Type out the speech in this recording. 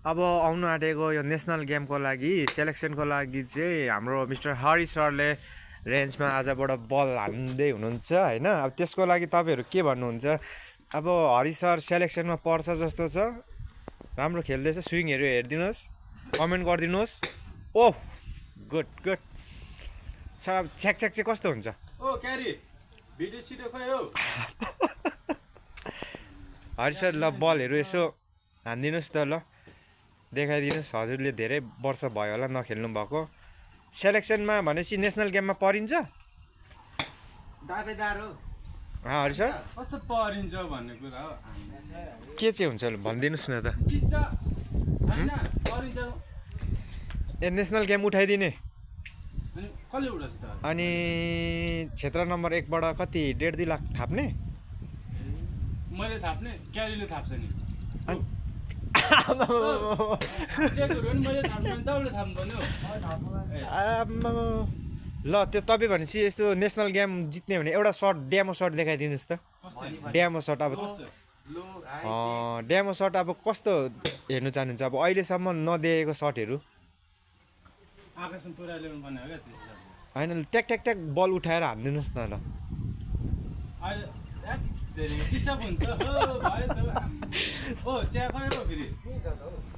अब आउनु आँटेको यो नेसनल गेमको लागि सेलेक्सनको लागि चाहिँ हाम्रो मिस्टर हरि सरले रेन्जमा आजबाट बल हान्दै हुनुहुन्छ होइन। अब त्यसको लागि तपाईँहरू के भन्नुहुन्छ? अब हरि सर सेलेक्सनमा पर्छ जस्तो छ, राम्रो खेल्दैछ, स्विङहरू हेरिदिनुहोस्, कमेन्ट गरिदिनुहोस्। Oh good good. सर अब छ्याक छ्याक चाहिँ कस्तो हुन्छ? ओ क्यारी भिडियो छिटो खोइ हो। हरि सर ल बलहरू यसो हानिदिनुहोस् त, ल देखाइदिनुहोस्। हजुरले धेरै वर्ष भयो होला नखेल्नु भएको। सेलेक्सनमा भनेपछि नेसनल गेममा परिन्छ दावेदार हो हरि सर? कस्तो परिन्छ भन्ने कुरा हो। के चाहिँ हुन्छ भनिदिनुहोस् न त। चिच्चा हैन परिन्छ। ए नेसनल गेम उठाइदिने अनि कसले उठाउँछ त? अनि क्षेत्र नम्बर 1 बाट कति 1.5-2 लाख थाप्ने? मैले थाप्ने, क्यारीले थाप्छ नि। अनि चेकहरु पनि मैले थाप्नु भने तपाईँले थाप्नुपर्ने हो। ल त्यो तपाईँ भनेपछि यस्तो नेसनल गेम जित्ने भने एउटा सर्ट डेमो सर्ट देखाइदिनुहोस् त। डेमो सर्ट अब डेमो सर्ट अब कस्तो हेर्नु चाहनुहुन्छ? अब अहिलेसम्म नदेखेको सर्टहरू आकाशमा पुरा ल्याउनु पर्ने हो क्या त्यसो। होइन ट्याक ट्याक ट्याक बल उठाएर हानिदिनुहोस् न ल। अहिले धेरै डिस्टर्ब हुन्छ हो भयो त। ओ चिया खायो फेरि